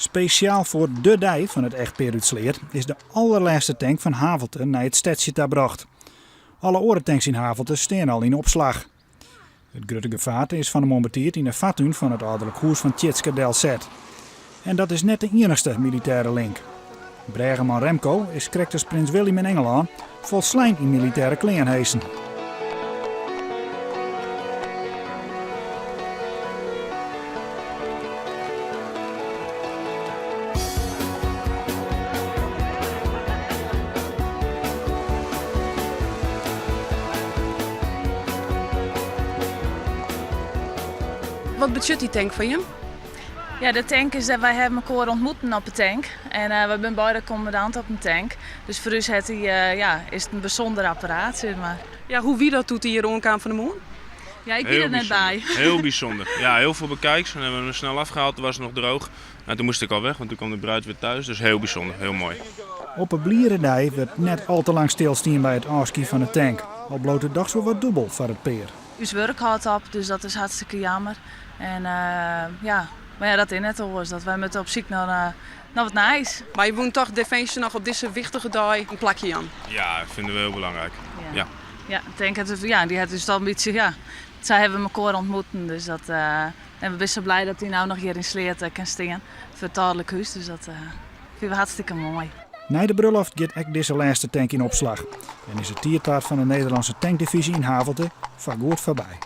Spesjaal foar de dei fan it echtpear út Sleat is de allerlêste tank fan Havelte nei it stedsje ta brocht. Alle oare tanks yn Havelte stean al yn opslach. It grutte gefaarte is fan 'e moarn betiid yn 'e foartún fan it âlderlik hûs fan Tjitske delset. En dat is net de iennichste militêre link. Brêgeman Remco is krekt as prins William yn Ingelân folslein yn militêre klean heesen. Wat betsjut dy tank foar jim? Ja, de tank is dat wy hawwe mekoar ontmoeten op de tank. En uh, wy binne beide kommandant op in tank. Dus foar ús hat dy, uh, ja, is it in bysûnder apparaat, sis mar. Ja, hoe wie dat doe't dy hjir oankaam fan 'e moarn? Ja, ik wie der net by. Heel bijzonder. Ja, heel veel bekijks. Dan hebben we hem snel afgehaald. Toen was het nog droog. Nou, toen moest ik al weg, want toen kwam de bruid weer thuis. Dus heel bijzonder, heel mooi. Op 'e bliere dei wurdt net al te lang stilstien by it ôfskie fan 'e tank, al bliuwt it dochs wol wat dûbel foar it pear. Us wurk hâldt op, dus dat is hartstikke jammer. En ja, mar ja, dat is net oars. Dat wy moatte op syk nei wat nijs. Mar je woene toch Definsje noch op dizze wichtige dei in plakje jaan? Ja, dat vinden we heel belangrijk. Ja. Ja, ik tink dat ja, dy hat ús toch in bytsje, ja, sa hawwe we mekoar ontmoeten. Dus dat, en we binne sa blij dat dy no noch hjir yn Sleat kin stean foar it âlderlik hûs. Dus dat fine we hartstikke moai. Nei de brulloft giet ek dizze lêste tank yn opslach en is it tiidpaad fan de Nederlânske tankdivyzje yn Havelte foargoed foarby.